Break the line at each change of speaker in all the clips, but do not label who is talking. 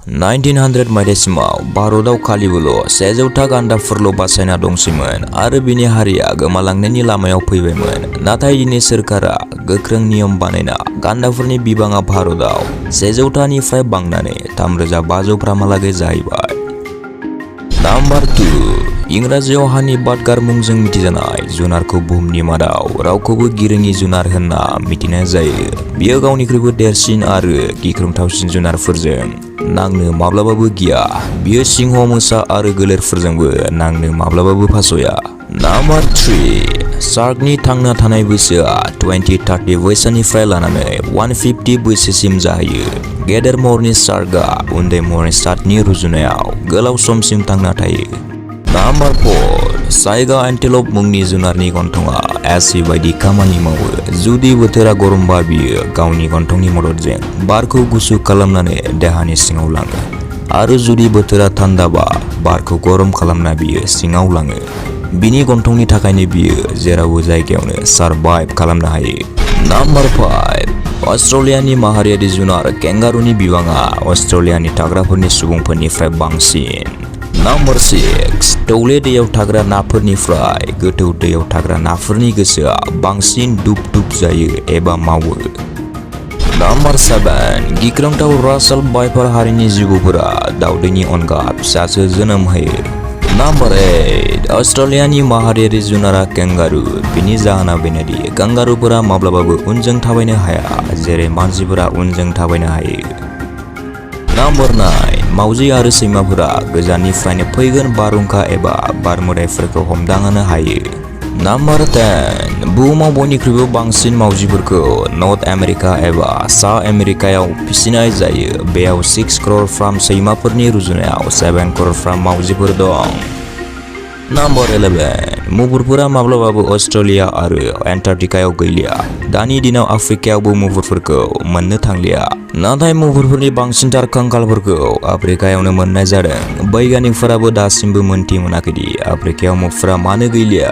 1900 मायथाइसिमाव भारतआव खालिबोल' 100था गान्दाफोरल' बासायना दंसैमोन आरो बिनि हारिया गोमालांनायनि लामायाव फैबायमोन। नाथाय दिनै सोरखारा गोख्रों नियम बानायना गान्दाफोरनि बिबाङा भारतआव 100थानिफ्राय बांनानै 3500फ्रामहालागै जाहैबाय। नाम्बार 2 इंराजियाव हानि बादगार मुंजों मिथिजानाय जुनारखौ बुहुमनि मादाव रावखौबो गिरोङि जुनार होनना मिथिनाय जायो। बियो गावनिख्रुइबो देरसिन आरो गिख्रंथावसिन जुनारफोरजों नांनो माब्लाबाबो गिया। बियो सिंह, मोसा आरो गोलेरफोरजोंबो नांनो माब्लाबाबो फासया। नाम्बार 3 शार्कनि थांना थानाय बैसोआ 20-30 बोसोरनिफ्राय लानानै 150 बोसोरसिम जाहैयो। गेदेर महरनि शार्कआ उन्दै महरनि शार्कनि रुजुनायाव गोलाव समसिम थांना थायो। नाम्बार 4 साइगा एन्टेल'प मुंनि जुनारनि गन्थंआ एसि बायदि खामानि मावो। जुदि बोथोरा गरमबा बियो गावनि गन्थंनि मददजों बारखौ गुसु खालामनानै देहानि सिङाव लाङो आरो जुदि बोथोरा थान्दाबा बारखौ गरम खालामना बियो सिङाव लाङो। बिनि गन्थंनि थाखायनो बियो जेरावबो जायगायावनो सारभाइभ खालामनो हायो। नाम्बार 5 अस्ट्रेलियानि माहारियारि जुनार केंगारुनि बिबाङा अस्ट्रेलियानि थाग्राफोरनि सुबुंफोरनिफ्राय बांसिन। नाम्बार 6 थौले दैयाव थाग्रा नाफोरनिफ्राय गोथौ दैयाव थाग्रा नाफोरनि गोसोआ बांसिन दुब दुब जायो एबा मावो। नाम्बार 7 गिख्रंथाव रासेल भाइपार हारिनि जिबौफोरा दावदैनि अनगा फिसासो जोनोम होयो। नाम्बार 8 अस्ट्रेलियानि माहारियारि जुनारा केंगारु। बिनि जाहोना बेनोदि केंगारुफोरा माब्लाबाबो उनजों थाबायनो हाया जेरै मानसिफोरा उनजों थाबायनो हायो। नाम्बार 9 मावजि आरो सैमाफोरा गोजाननिफ्रायनो फैगोन बारहुंखा एबा बारमोदाइफोरखौ हमदांनो हायो। नाम्बार 10 बुहुमाव बयनिख्रुइबो बांसिन मावजिफोरखौ नर्थ आमेरिका एबा सा आमेरिकायाव फिसिनाय जायो। बेयाव 6 क'रफ्राम सैमाफोरनि रुजुनायाव 7 क'रफ्राम मावजिफोर दं। नाम्बार 11 मुफुरफोरा माब्लाबाबो अस्ट्रेलिया आरो एन्टार्कटिकायाव गैलिया। दानि दिनाव आफ्रिकायावबो मुफुरफोरखौ मोननो थांलिया। नाथाय मुफुरफोरनि बांसिनथार कंकालफोरखौ आफ्रिकायावनो मोननाय जादों। बैज्ञानिकफोराबो दासिमबो मोनथि मोनाखैदि आफ्रिकायाव मुफुरफोरा मानो गैलिया।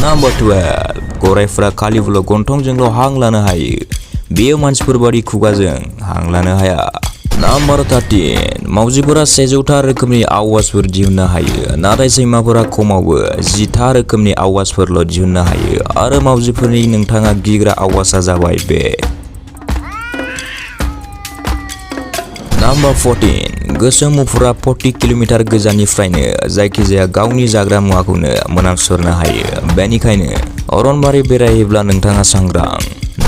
नाम्बार 12 गरायफोरा खालिबोल' गन्थंजोंल' हां लानो हायो। बेयो मानसिफोर बादि खुगाजों हां लानो हाया। नाम्बार 13 मावजिफोरा 100था रोखोमनि आवाजफोर दिहुननो हायो। नाथाय सैमाफोरा खमावबो 10था रोखोमनि आवाजफोरल' दिहुननो हायो आरो मावजिफोरनि नोंथाङा गिग्रा आवाजआ जाबाय बे। नाम्बार 14 गोसोम मुफुरा 40 किल'मिटार गोजाननिफ्रायनो जायखिजाया गावनि जाग्रा मुवाखौनो मोनामसुरनो हायो। बेनिखायनो अरनबारि बेरायहैब्ला नोंथाङा सांग्रां।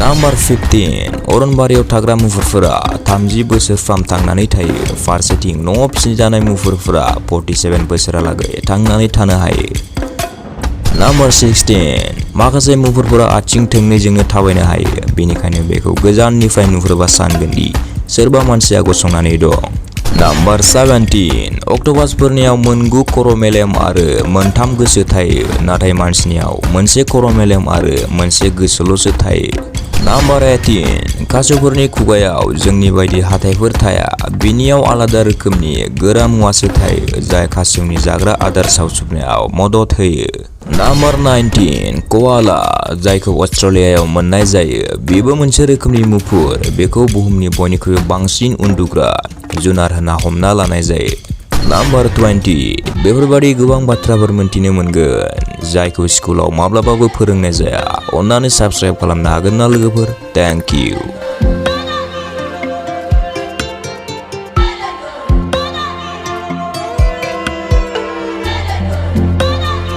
नाम्बार 15 अरनबारियाव थाग्रा मुफुरफोरा 30 बोसोरफ्राम थांनानै थायो। फारसेथिं न'आव फिसिजानाय मुफुरफोरा 47 बोसोरहालागै थांनानै थानो हायो। नाम्बार 16 माखासे मुफुरफोरा आथिं थोंनैजोंनो थाबायनो हायो। बेनिखायनो बेखौ गोजाननिफ्राय नुहुरोबा सानगोन दि सोरबा मानसिया गसंनानै दं। नाम्बार 17 अक्ट'पासफोरनियाव 9 खर' मेलेम आरो 3 गोसो थायो। नाथाय मानसिनियाव 1 खर' मेलेम आरो 1 गोसोल'सो थायो। नाम्बार 18 खासेवफोरनि खुगायाव जोंनि बायदि हाथाइफोर थाया। बिनियाव आलादा रोखोमनि गोरा मुवासो थायो जाय खासेवनि जाग्रा आदार सावसोबनायाव मदद होयो। नाम्बार 19 क'आला जायखौ अस्ट्रेलियायाव मोननाय जायो। बेबो मोनसे रोखोमनि मुफुर। बेखौ बुहुमनि बयनिख्रुइबो बांसिन उन्दुग्रा जुनार होनना हमना लानाय जायो। नाम्बार 20 बेफोरबादि गोबां बाथ्राफोर मोनथिनो मोनगोन जायखौ स्कुलाव माब्लाबाबो फोरोंनाय जाया। अन्नानै साबस्क्राइब खालामनो हागोन ना लोगोफोर? Thank you.